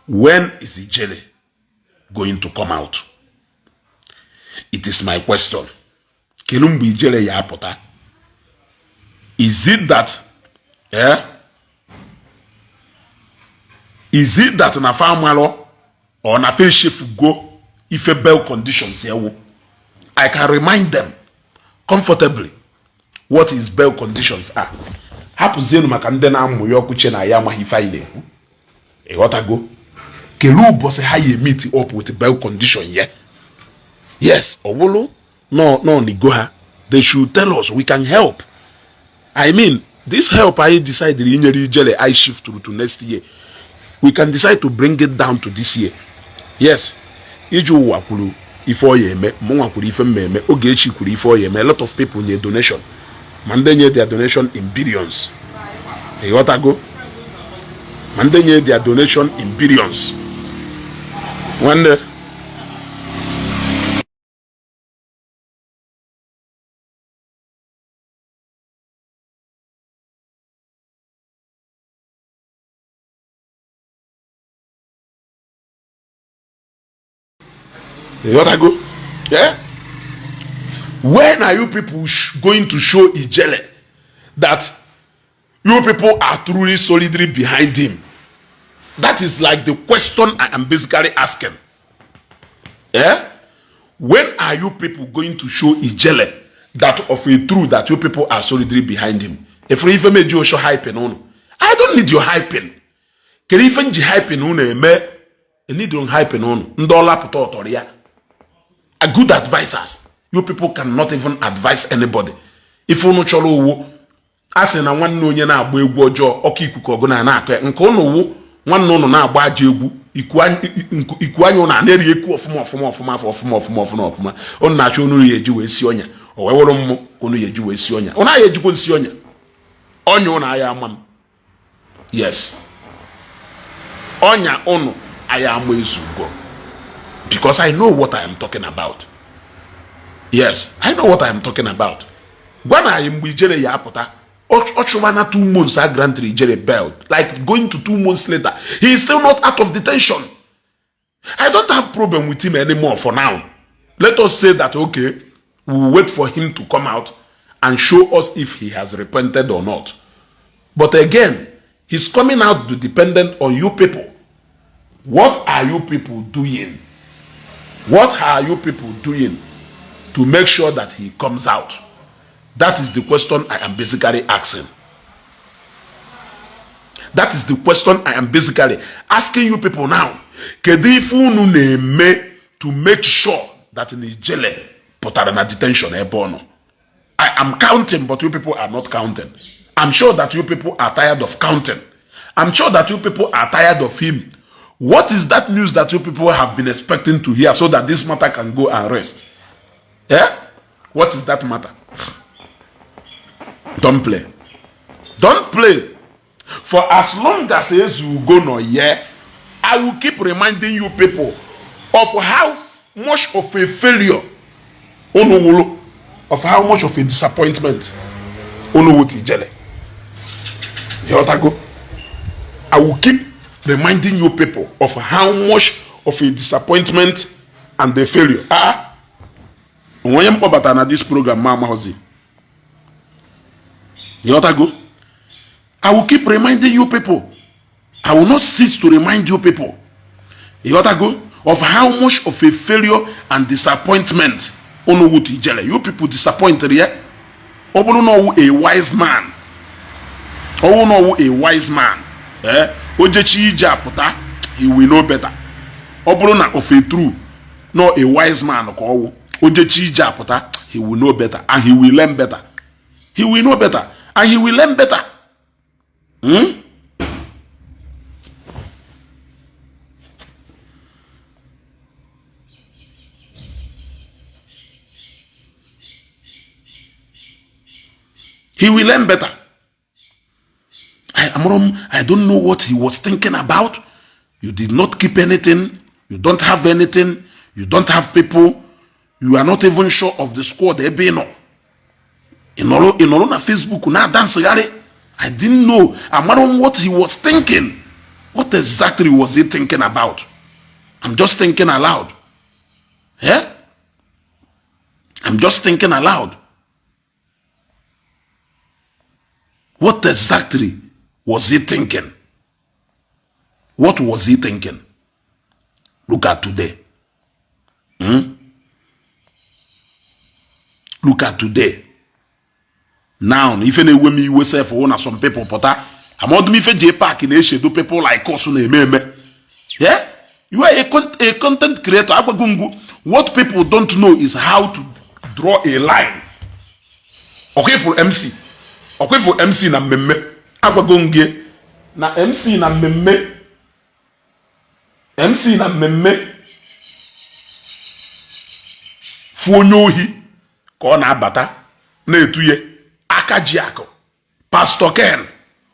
When is Ijele going to come out? It is my question. Kedu mgbe Ijele ya apụta? Is it that, eh? Is it that na fa amalọ or na fa echefugo ife bail conditions ewu? I can remind them comfortably what his bail conditions are. Hapụzienu maka ndị na-amụ ya ọkụ che na ya amaghị ife anyị na-ekwu. Ịghọtago? Kedu ụbọchị ha ya meet up with bail condition ya? Yes, ọ bụrụ nọ n'igo ha, they should tell us. We can help. I mean, this help anyị decided inyere Ijele, I shift to next year. We can decide to bring it down to this year. Yes, ije ụwa kwuru ife ọ ya eme, mụnwa kwuru ife mma eme, Ogechi kwuru ife ọ ya eme. A lot of people nye donation, ma ndị nye their donation in billions. Ịghọtago? Ma ndị nye their donation in billions. Nwanne, ịghọtago? Yeah? When are you people going to show Ijele that you people are truly solidly behind him? That is like the question I am basically asking. Yeah? When are you people going to show Ijele that of a truth that you people are solidly behind him? If ife meji osho hyping unu, I don't need your hyping. Kedu ife nji hyping unu eme? Need your hyping unu. Ndị ọla pụta ọtọrọ ya. A good advisors. You people cannot even advise anybody. Ife unu chọrọ owu a sị na nwanne onye na-agba egwu ọjọọ ọkụ ikuku ọgụ na na-akọ ya nke unu wụ nwanne unu na-agba ajọ egwu iku anya unu na-eri eku ọfụma ọfụma ọfụma afọ ọfụma ọfụma ọfụma ọfụma. Unu na-achọ unu ya eji wee si ọnya o wee wụrụ mmụ ka unu ya eji wee si ọnya. Unu aya ejikwa nsi ọnya ọnya unu aya ama m. Yes, ọnya unu aya ama ezugo, because I know what I am talking about. Yes, I know what I am talking about. Gwa na anyị mgbe Ijele ya apụta. Ọ chụwa na 2 months a grant Ijele bail, like going to 2 months later, he is still not out of detention. I don't have problem with him anymore for now. Let us say that, okay, we will wait for him to come out and show us if he has repented or not. But again, he's coming out to dependent on you people. What are you people doing? What are you people doing to make sure that he comes out? That is the question I am basically asking. That is the question I am basically asking you people now. Kedu ife unu na-eme to make sure that Ijele pụtara na detention ebe ọ nọ? I am counting, but you people are not counting. I'm sure that you people are tired of counting. I'm sure that you people are tired of him. What is that news that you people have been expecting to hear so that this matter can go and rest? Yeah? What is that matter? Don't play. Don't play. For as long as Ezugo nọ here, I will keep reminding you people of how much of a failure unu wụlụ, of how much of a disappointment unu wụ Ijele. Ịghọtago? I will keep reminding you people of how much of a disappointment and a failure. Ah, onye m kpọbata na this program ma amaghọzi. Ịghọtago? I will keep reminding you people. I will not cease to remind you people. Ịghọtago? Of how much of a failure and disappointment unu wụ Ijele. You people disappointed ya. Ọ bụrụ na ọwụ a wise man, ọ bụrụ na ọwụ a wise man, eh, o jechi ije apụta, he will know better. Ọ bụrụ na of a true, no, a wise man ka ọwụ, o jechi ije apụta, he will know better and he will learn better. He will know better and he will learn better. Hmm? He will learn better. I don't know what he was thinking about. You did not keep anything. You don't have anything. You don't have people. You are not even sure of the squad ebe ị nọ. Ị nọrọ na Facebook na-adansịgharị. I didn't know. Amara m what he was thinking. What exactly was he thinking about? I'm just thinking aloud. Yeah? I'm just thinking aloud. What exactly was he thinking? What was he thinking? Look at today. Look at today. Now, ife na-ewe m iwe sef wụ na some people pụta, amadụ m ife JPAC na-echedo people like us na-eme eme. Yeah? You are a content creator. Agwago ngwu, what people don't know is how to draw a line. Ọkwa MC, ọkwa MC na mmemme, agwago ngị na MC na mmemme, MC na mmemme fụ onye ohi ka ọ na-abata na-etuye aka ji akụ. Pastor Ken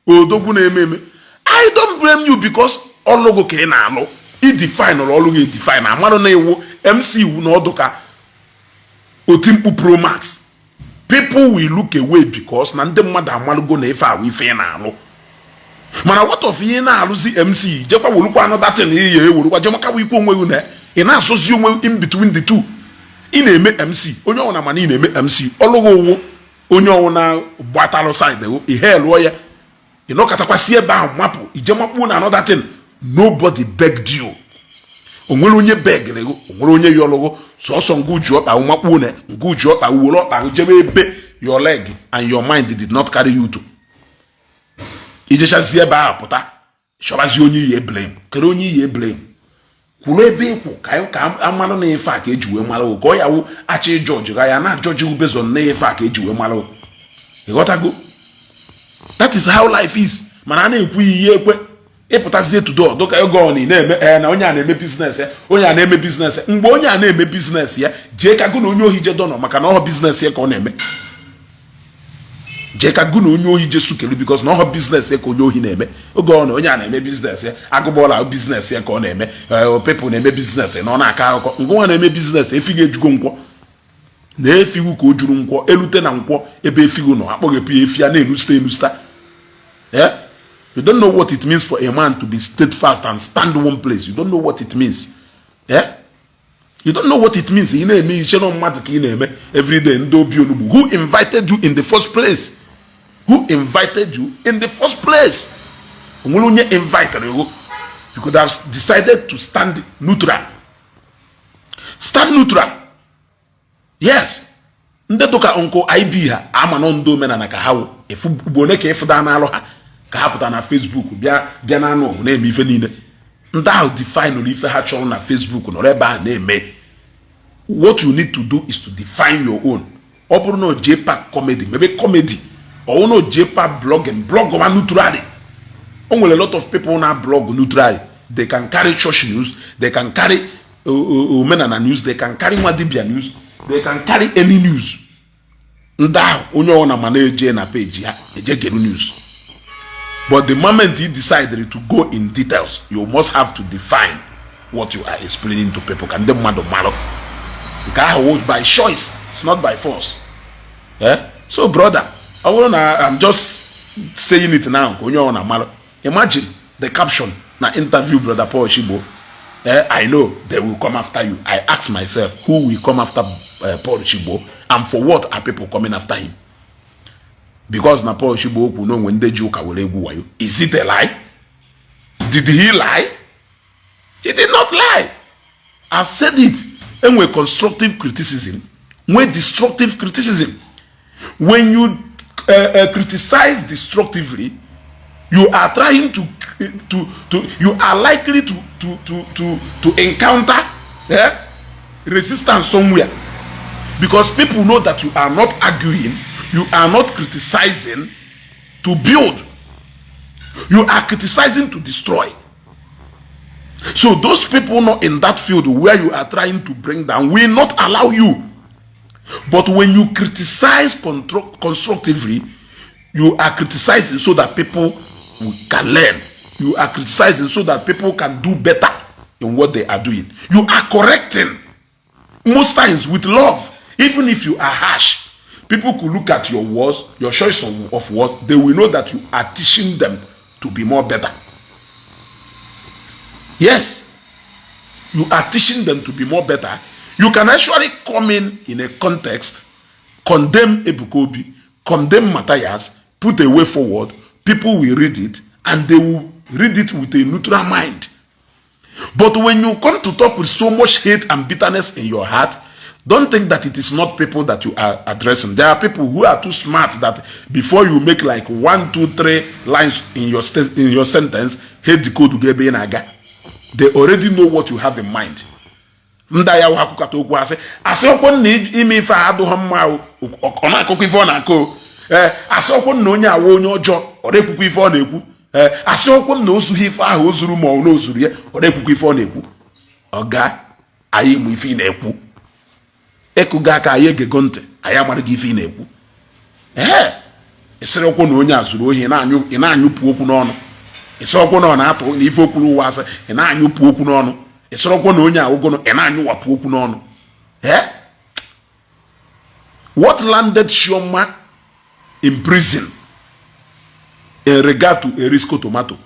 odogwu na-eme eme. I don't blame you because ọlụgụ ka ị na-alụ, idefine ọlụ gị, edefine amarụ na iwu MC iwu na ọdụ ka otimkpu Pro Max. People will look away because na ndị mmadụ amalụgo na ife awụ ife ị na-alụ. Mana what of ihe na-alụzi MC, jekwa werukwa another thing ihe ewerukwa jemakawa ikwu onwe gị na ị na-asụzi onwe in between the two. Ị na-eme MC, onye ọwụna, mana ị na-eme MC ọlụghị ụwụ onye ọwụna gbatalụ side ihe lụọ ya, ị nọkọtakwasị ebe ahụ mapụ ije makpuo na another thing. Nobody begged you. Onwere onye begịrị gị? Onwere onye yọrọgụ? Sọsọ ngụ ji ọkpa makpuo na ngụ ji ọkpa were ọkpa jebe ebe your leg and your mind did not carry you to. Ijechazi ebe ahụ pụta, chọbazi onye iyi blame. Kedu onye iyi blame? Kwuru ebe ịkwụ ka ka amalụ na ife a ka eji wee mara ka ọ ya wụ achọ ịjọji ga ya na jọji based on na ife a ka eji wee mara. Ịghọtago? That is how life is. Mana a na-ekwu ihe ekwe ịpụtazie tudo dụka ego ọ na eme na onye a na-eme business ya, onye a na-eme business ya. Mgbe onye a na-eme business ya, jee ka gụ na onye ohi je dọnọ maka na ọhọ business ya ka ọ na-eme. Jee ka gụ na onye ohi je sukelu because na ọhọ business ya ka onye ohi na-eme. Oge ọ na onye a na-eme business ya, agụbọla business ya ka ọ na-eme. People na-eme business na ọ na-akọ akụkọ. Ngụnwa na-eme business, efi ga-ejugo nkwọ. Na efigu ka o juru nkwọ elute na nkwọ ebe efigu nọ akpọghepụ ya efi ya na-enusita enusita. Eh? You don't know what it means for a man to be steadfast and stand one place. You don't know what it means. Eh? You don't know what it means. Ị na-eme iche na mmadụ ka ị na-eme everyday ndị obi onugbu. Who invited you in the first place? Who invited you in the first place? Onwere onye invited you? You could have decided to stand neutral. Stand neutral. Yes. Ndị dụka Uncle IB ha ama nọ ndị omenala ka ha wụ efu ugbo one ka ịfụda n'alụ ha ka ha pụta na Facebook bịa bịa na anụ ọgụ na-eme ife niile. Ndị ahụ define ife ha chọrọ na Facebook nọrọ ebe ahụ na-eme. What you need to do is to define your own. Ọ bụrụ na JPAC comedy, mebe comedy. Ọ bụrụ na JPAC blogging, blog ma neutrally. O nwere a lot of people na blog neutrally. They can carry church news, they can carry omenala news, they can carry nwa dibia news, they can carry any news. Ndị ahụ onye ọbụla ma na-eje na page ha eje geru news. But the moment you decided to go in details, you must have to define what you are explaining to people ka ndị mmadụ marụ. Nke ahụ was by choice, it's not by force. Eh? So brother, ọ bụrụ na I'm just saying it now ka onye ọbụla marụ. Imagine the caption na interview Brother Paul Chigbo. Eh, I know they will come after you. I ask myself, who will come after Paul Chigbo, and for what are people coming after him? Because na Paul Chigbo okwu na onwe ndị ji ụka were egwu wayo. Is it a lie? Did he lie? He did not lie. I've said it. Enwe constructive criticism, nwee destructive criticism. When you criticize destructively, you are trying to you are likely to encounter resistance somewhere, because people know that you are not arguing, you are not criticizing to build, you are criticizing to destroy. So those people not in that field where you are trying to bring down will not allow you. But when you criticize constructively, you are criticizing so that people can learn. You are criticizing so that people can do better in what they are doing. You are correcting most times with love. Even if you are harsh, people could look at your words, your choice of words, they will know that you are teaching them to be more better. Yes, you are teaching them to be more better. You can actually come in a context, condemn Ebuka Obi, condemn Matthias, put a way forward. People will read it and they will read it with a neutral mind. But when you come to talk with so much hate and bitterness in your heart, don't think that it is not people that you are addressing. There are people who are too smart that before you make like one, two, three lines in your sentence, hate the code ebe ị na-aga. They already know what you have in mind. Ndị agha wụ akwụkọta okwu asị asị ọkwọ na ime ife a adụghị mma o, ọ na-akụkọ ife ọ na-akọ o. Ee, asị ọkwọ na onye awa onye ọjọọ, ọ na-ekwukwa ife ọ na-ekwu. Ee, asị ọkwọ na o zughị ife ahụ o zuru ma ọ na o zuru ya, ọ na-ekwukwa ife ọ na-ekwu. Ọga anyị mụ ife ị na-ekwu ịkụga aka anyị egego ntị anyị amara gị ife ị na-ekwu. Ee, ịsịrị ọkwụ na onye a zuru ohi, ị na-anyụpụ okwu n'ọnụ. Ịsịrị ọkwụ na ọ na-atụ na ife okwuru ụwa asị, ị na-anyụpụ okwu n'ọnụ. Ịsịrị ọkwụ na onye awụgono, ị na-anyụwapụ okwu n'ọnụ. Eh? What landed Chioma in prison in regard to Erisco tomato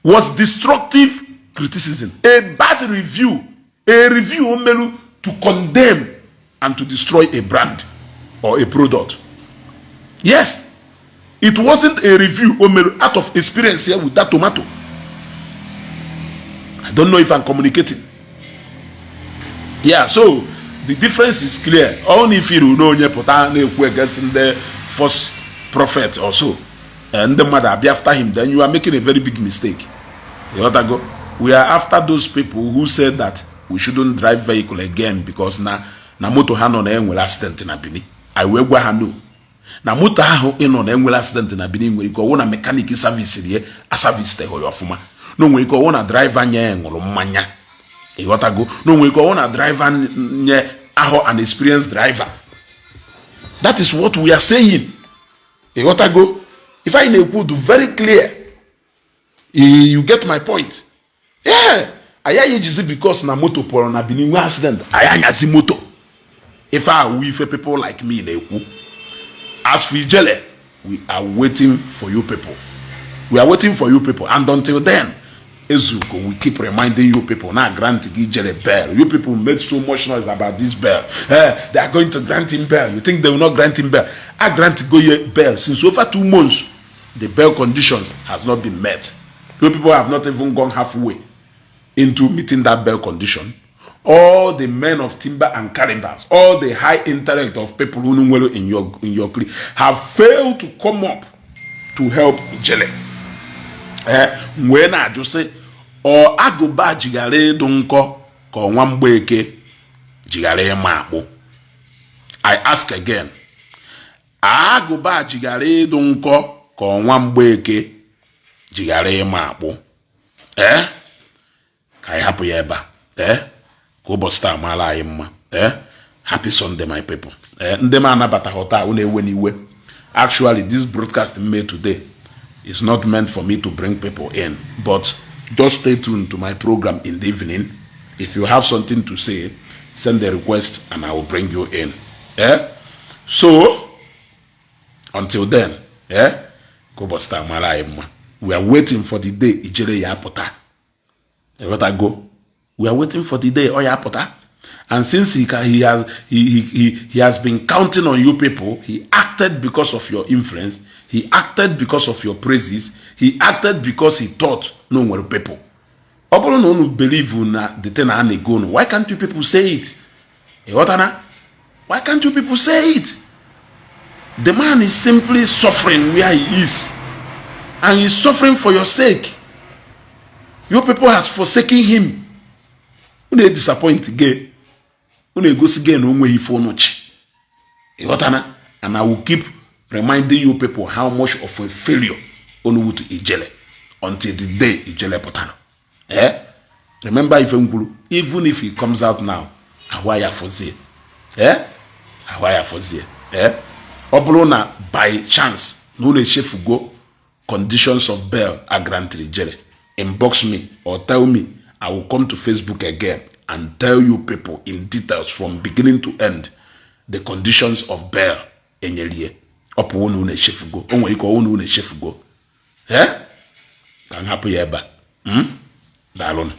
was destructive criticism, a bad review, a review omelu to condemn and to destroy a brand or a product. Yes, it wasn't a review omelu out of experience here with that tomato. I don't know if I'm communicating. Yeah, so the difference is clear. Only if you know onye pụta na-ekwu against ndị false prophet or so, ndị mmadụ abịa after him, then you are making a very big mistake. You go. We are after those people who said that we shouldn't drive vehicle again because na moto ha nọ na enwere accident na Benin. I wee gwa ha no. Na moto ahụ ị nọ na enwere accident na Benin nwere ike ọwụ na mechanic service rie aservice ya ọfụma. Na o nwere ike ọwụ na driver nye ṅụrụ mmanya. Ịghọtago? Na o nwere ike ọwụ na driver nye ahụ an experienced driver. That is what we are saying. Ịghọtago? If anyị na-ekwu do very clear. You get my point? Yeah. Anyị ejizi because na moto pụrụ na Benin nwee accident, anyị anyazi moto. Ife a wu ife people like me na-ekwu. As for Ijele, we are waiting for you people. We are waiting for you people, and until then, Ezuko, we keep reminding you people now, grant Ijele bail. You people made so much noise about this bail. They are going to grant him bail. You think they will not grant him bail? I grant go bail since over 2 months. The bail conditions has not been met. You people have not even gone halfway into meeting that bail condition. All the men of timber and calibers, all the high intellect of people who know in your clique have failed to come up to help Ijele. Wee na-ajụ sị, ọ agụba jighara ịdụ nkọ ka ọnwa Mgbeke jighara ịma akpụ? I ask again, agụba jighara ịdụ nkọ ka ọnwa Mgbeke jighara ịma akpụ? Ee, ka anyị hapụ ya ebe a. Ee, ka ụbọchị taa mara anyị mma. Ee, happy Sunday, my people. Ee, ndị m anabataghị taa, unu ewe n'iwe. Actually, this broadcast made today is not meant for me to bring people in, but just stay tuned to my program in the evening. If you have something to say, send a request and I will bring you in. Eh? So until then, eh, ka ụbọchị taa mara anyị mma. We are waiting for the day Ijele ya apụta. Ịghọtago? We are waiting for the day ọ ya apụta. And since he has been counting on you people, he acted because of your influence, he acted because of your praises, he acted because he thought no nwere people. Ọ bụrụ na unu believe na the thing a na-ego unu, why can't you people say it? Ịghọtana? Why can't you people say it? The man is simply suffering where he is, and he's suffering for your sake. You people has forsaken him. Unu disappoint gị, unu egosi gị na o nweghị ife unu chi. Ịghọtana? And I will keep reminding you people how much of a failure unu wutu Ijele until the day Ijele pụtara. Eh, remember ife m kwuru, even if he comes out now, ahụ ya fọzie. Eh, ahụ ya fọzie. Eh, ọ bụrụ na by chance na unu echefugo conditions of bail a granted Ijele, inbox me or tell me. I will come to Facebook again and tell you people in details, from beginning to end, the conditions of bail enyelie. Ọ pụwo na unu echefugo, o nwere ike ọwụ na unu echefugo. Eh, ka m hapụ ya ebe a. Daalụnụ.